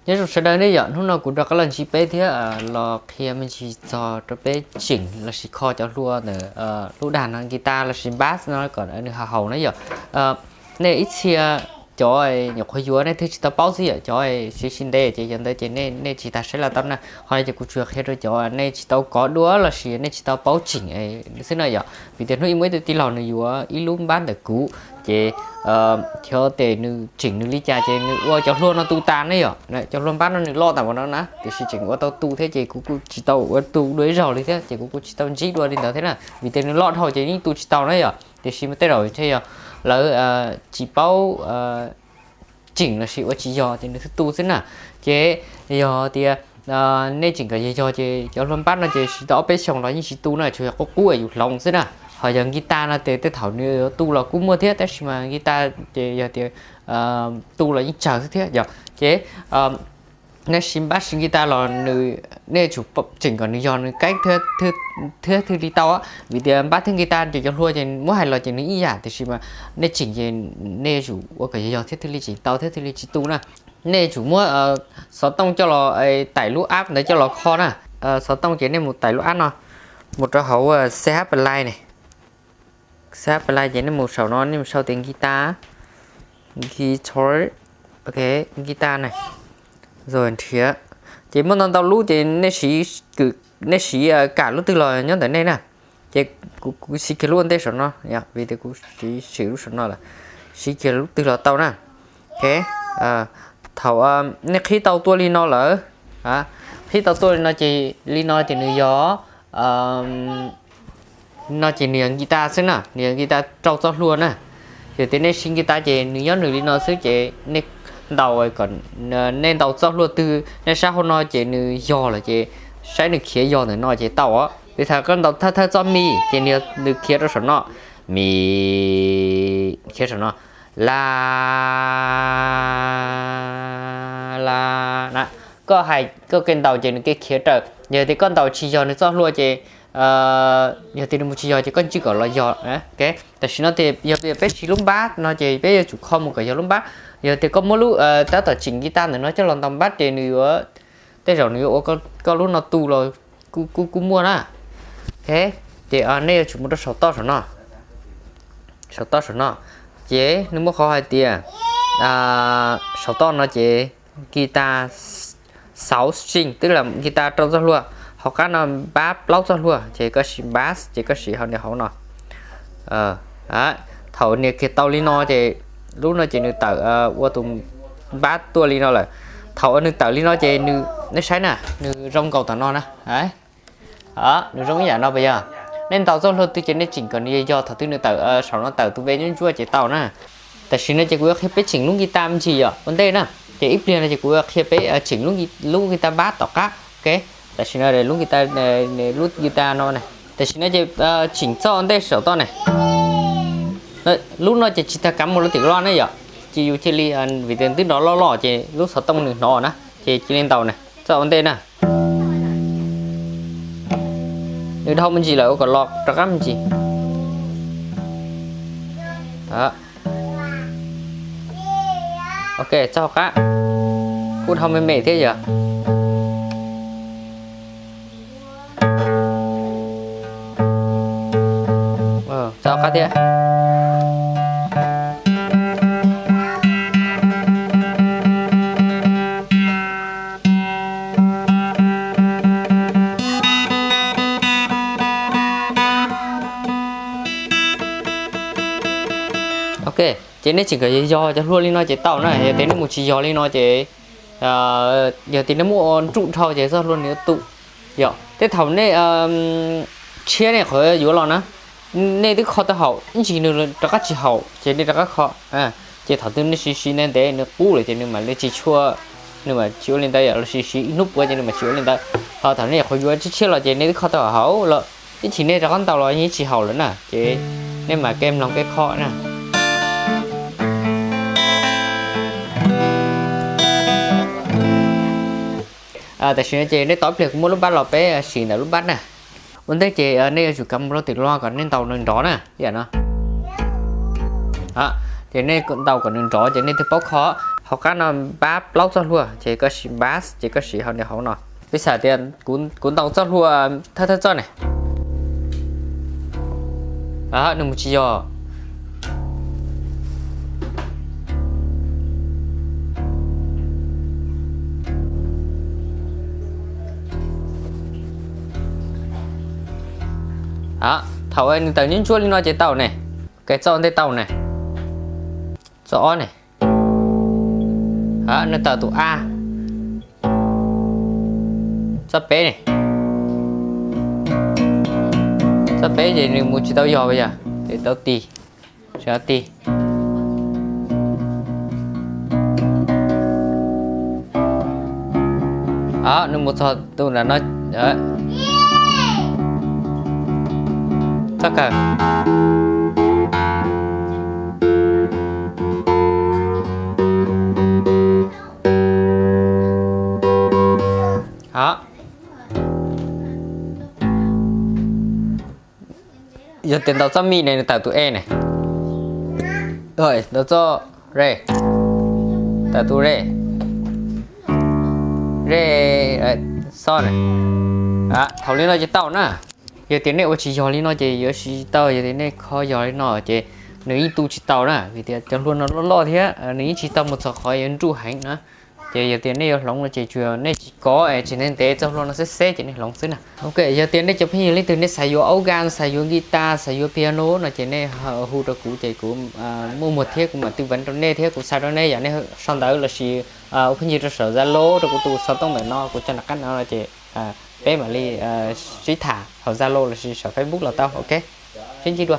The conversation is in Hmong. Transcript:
Nyob zoo sawv daws ne yom, hnub no kuv rov qab los ntsib peb thiab los qhia me ntsis txog rau peb tseem lossis kho cov hlua ntawm lub dag no, guitar lossis bass no kom nws haum haum na yom. Nej ib txhia cov nyuam qhuav yuav nej thiaj tsis tau paub xwb yom, cov siv siv ntev ces yog ntawd ces nej tsis tas saib los tau na. Qhov no ces kuv tsuas qhia rau cov nej tsis tau kov dua lossis nej tsis tau paub tseem xwb na yom. Vim tias hnub ib muaj ib tug tij laug nws yuav ib lub npab ntawm kuv ces xyov tes nws tseem nws li cas ces nws ua cov hlua no tu tas ne yom. Cov hlua npab no nws loj tas npaum no na, tiam sis tseem ua tau tu thiab ces kuv kuj tsis tau ua tu dua ib zaug li thiab ces kuv kuj tsis tau ntsib dua li ntawd thiab na, vim tias nws loj dhau ces yeej tu tsis tau na yom. Tiam sis mas tej zaum ntshe yog lawv tsis paub tseem lossis ua tsis yog ces nws thiaj tu xwb na. Ces yog tias nej tseem kom yog yog ces cov hlua npab no ces siv tau ob peb xyoos los yeej tsis tu na, tsuas yog qub qub yus hloov xwb na. Ho yog guitar no ces tej thaum nws yuav tu los kuj muaj thiab, tab sis mas guitar ces yog tias tu los yeej tsawg xwb thiab yom. Ces nej siv npab siv guitar los nws, nej yuav tsum tseem kom nws yog nws kaib thiab thiaj li tau, vim tias npab thiab guitar ces cov hlua ces muab hais los ces nws ib yam, tiam sis mas nej tseem ces nej yuav tsum ua kom yog yog thiab thiaj li tseem tau thiab thiaj li tsis tu na. Nej yuav tsum muab xov tooj coj los tải lub app ntawd coj los kho na. Xov tooj ces nej mus tải lub app no, mus rau hauv CH Play ne. CH Play ces nej mus saum no nej mus sau tias guitar, guitar, ok, guitar ne, rồi nrhiav. Ces muaj ntau ntau lub ces nej siv, nej siv kam lub twg los nyob ntawm nej na. Ces kuv siv kiag lub ua ntej saum no, vim tias kuv siv lub saum no lawm, siv kiag lub twg los tau na. Ok, thaum nej qhib tau tuaj li no lawm, qhib tau tuaj li no ces li no ces nws yog, no ces nws yog guitar xwb na, nws yog guitar rau txoj hlua na. Yog tias nej siv guitar ces nws nyob nws li no xwb ces nej ntaus kom, nej ntaus txoj hlua twg nej saib hauv no ces nws yog lawm ces saib nws khiav yog ntawm no ces tau os. Piv txwv koj ntaus thawj thawj txoj mi ces nws khiav rau saum no, mi, khiav saum no, la, la na. Koj hais koj kev ntaus ces nws kev khiav raws. Yog tias koj ntaus tsis yog nws txoj hlua ces, yog tias nws mus tsis yog ces koj ntswj kom los yog. Tam sim no ces yog tias peb siv lub npab no ces peb yuav tsum kho mus kom yog lub npab. Yog tias koj muab lub, tab tom tseem guitar ntawm no coj los ntaus npab ces nws yuav, tej zaum nws yuav ua koj lub no tu los kuj, kuj muaj na. Ok, ces nej yuav tsum mus rau saum toj saum no, saum toj saum no, ces nws muaj qhov hais tias, saum toj no ces guitar sáu string, tức là guitar rau txoj hlua, hauv qab no bass plaub txoj hlua, ces koj siv bass ces koj siv hauv niag hauv no. Thaum nias kiag tau li no ces lub no ces nws tawm ua tus bass tuaj li no lawm. Thaum uas nws tawm li no ces nws, nej saib na, nws zoo nkaus tom no na. Nws zoo ib yam no puas yog? Nej ntaus txoj hlua twg ces nej tseem kom nws yog yog thaum twg nws tawm saum no tawm tus ve ntsuab ntsuab ces tau na. Tam sim no ces kuv yuav qhia peb tseem lub guitar me ntsis yom ua ntej na. Ces ib pliag no ces kuv yuav qhia peb tseem lub guitar bass tom qab. Ok, tam sim no lub guitar, lub guitar no na. Tam sim no ces tseem txoj ua ntej saum toj ne. Lub no ces tsis tas kav mus rau tim loj ne yom, ces yus cia li, vim tias twb nrov loj loj ces lub xov tooj nws hnov na, ces cia li ntaus na, txoj ua ntej na. Nws dhau me ntsis lawm ua kom los rov qab me ntsis. Ok, txoj hauv qab kuj dhau me me thiab yom. Txoj hauv qab thiab. Ok, ces nej tseem kom yog yog cov hlua li no ces tau na, yog tias nej mus tsis yog li no ces, yog tias nej muab ua nruj dhau ces txoj hlua nws yuav tu. Yog tej thaum nej tshiab nej qhov yuav los na, nej twb kho tau haum ib ntsis nws rov qab tsis haum ces nej rov qab kho. Ces thaum twg nej siv siv ntev ntev nws qub lawm ces nws mam li tsis tshua, nws mam tsis ua li ntawd, yog los siv siv ib hnub puav ces nws mam tsis ua li ntawd. Ho thaum nej nyuam qhuav yuav tshiab tshiab los ces nej twb kho tau haum lawm, ib chim nej rov qab ntaus los yeej tsis haum lawm na, ces nej mam ke mloog ke kho na. Tam sim no ces nej tos ib pliag kuv muab lub npab los peb siv ntawm lub npab na. Ua ntej ces nej yuav tsum kav mus rau tim loj kom nej ntaus nws nrov na, ib yam no. Ces nej ntaus kom nws nrov ces nej thiaj paub kho. Tom qab no pab plaub txoj hlua ces koj siv bass ces koj siv hauv nws hauv no. Piv xam tias kuv ntaus txoj hlua thawj thawj txoj ne, nws mus tsis yog. Thaum nws tawm ntsuab ntsuab li no ces tau ne. Ke txoj ntej tau ne, txoj ob ne. Nws tawm tus A. Txoj peb ne, txoj peb ces nws mus tsis tau yog yog, ces tau tis, tsis tau tis. Nws mus txog tus ntawm no, txoj kawg. Yog tias ntaus txoj mi ne nws tawm tus E ne, ntaus txoj re, tawm tus re, re, xo ne. Thaum li no ces tau na. Yog tias nej ua tsis yog li no ces yuav tsis tau, yog tias nej kho yog li no ces nws yeej tu tsis tau na, vim tias cov hlua no loj loj thiab nws yeej tsis tau mus txog qhov yuav nruj heev na. Ces yog tias nej yuav hloov no ces tsuas yog nej tsis kov es tsis ntev ntev txoj hlua no xeb xeb ces nej hloov xwb na. Ok, yog tias nej cov phooj ywg leej twg nej xav yuav organ, xav yuav guitar, xav yuav piano no ces nej hu rau kuv ces kuv muaj muag thiab kuv mam tư vấn rau nej thiab kuv xa rau nej yam nej sau ntawv lossis ua phooj ywg rau saum Zalo rau kuv tus xov tooj ntawm no kuv tso nram qab no no ces peb mam li sib tham hauv Zalo lossis saum Facebook los tau, ok. Sib ntsib dua.